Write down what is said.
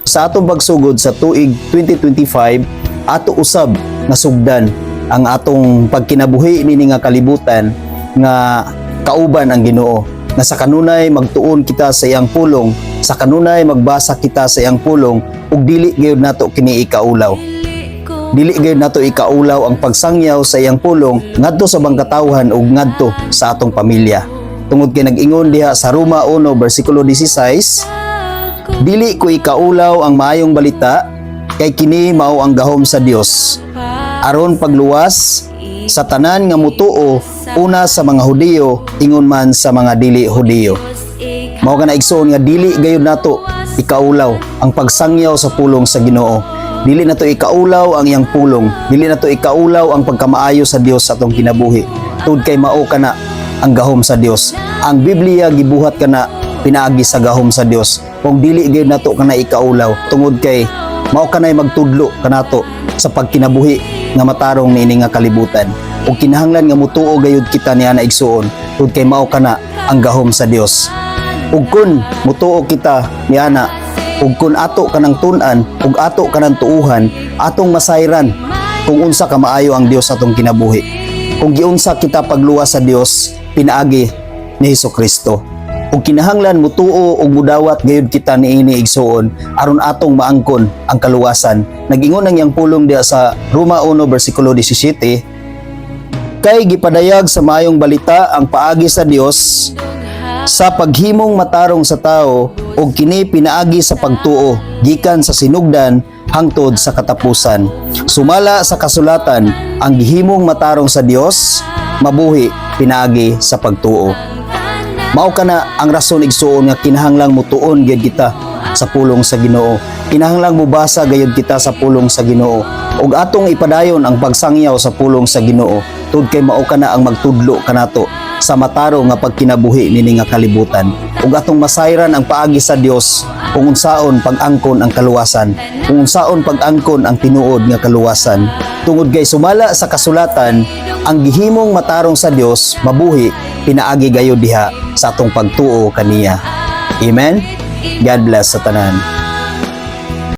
Sa atong pagsugod sa tuig 2025, ato usab nga sugdan ang atong pagkinabuhi nini nga kalibutan nga kauban ang Ginoo, nga sa kanunay magtuon kita sa iyang pulong, sa kanunay magbasa kita sa iyang pulong, ug dili gayud nato kini ikaulaw. Dili gayud nato ikaulaw ang pagsangyaw sa iyang pulong ngadto sa bangkatawhan ug ngadto sa atong pamilya, tungod kay nag-ingon diha sa Roma 1 bersikulo 16, "Dili ko ikaulaw ang maayong balita, kay kini mao ang gahom sa Dios aron pagluwas sa tanan nga mutuo, una sa mga Hudiyo, ingon man sa mga dili Hudiyo." Mao kana, igsoon, nga dili gayud nato ikaulaw ang pagsangyaw sa pulong sa Ginoo. Dili nato ikaulaw ang iyang pulong. Dili nato ikaulaw ang pagkamaayo sa Dios sa atong kinabuhi. Tungod kay mao kana ang gahom sa Dios. Ang Biblia gibuhat kana pinaagi sa gahom sa Dios. Kung dili gayud nato kana ikaulaw, tungod kay mao kanay magtudlo kanato sa pagkinabuhi nga matarong niini nga kalibutan. Ug kinahanglan nga mutuo gayud kita niana, igsuon, tungod kay mao kana ang gahom sa Dios. Ug kun mutuo kita niana, ug kun ato kanang tun-an ug ato kanang tuuhan, atong masayran kung unsa ka maayo ang Dios sa atong kinabuhi, kung giunsa kita pagluwas sa Dios pinaagi ni Hesus Kristo. Ug kinahanglan mutuo ug mudawat gayud kita niini, igsuon, aron atong maangkon ang kaluwasan. Nag-ingon ang iyang pulong diha sa Roma 1 bersikulo 17, "Kay gipadayag sa maayong balita ang paagi sa Dios sa paghimong matarong sa tao, ug kini pinaagi sa pagtuo gikan sa sinugdan hangtod sa katapusan. Sumala sa kasulatan, ang gihimong matarong sa Dios mabuhi pinaagi sa pagtuo." Mao kana ang rason, igsuon, nga kinahanglang mutuon gyud kita sa pulong sa Ginoo. Kinahanglang mubasa gayud kita sa pulong sa Ginoo. Ug atong ipadayon ang pagsangyaw sa pulong sa Ginoo, tungod kay mao kana ang magtudlo kanato sa matarong nga pagkinabuhi nini nga kalibutan. Ug atong masayran ang paagi sa Dios kung unsaon pag-angkon ang kaluwasan, kung unsaon pag-angkon ang tinuod nga kaluwasan. Tungod kay sumala sa kasulatan, ang gihimong matarong sa Dios mabuhi pinaagi gayud diha sa atong pagtuo kaniya. Amen. God bless sa tanan.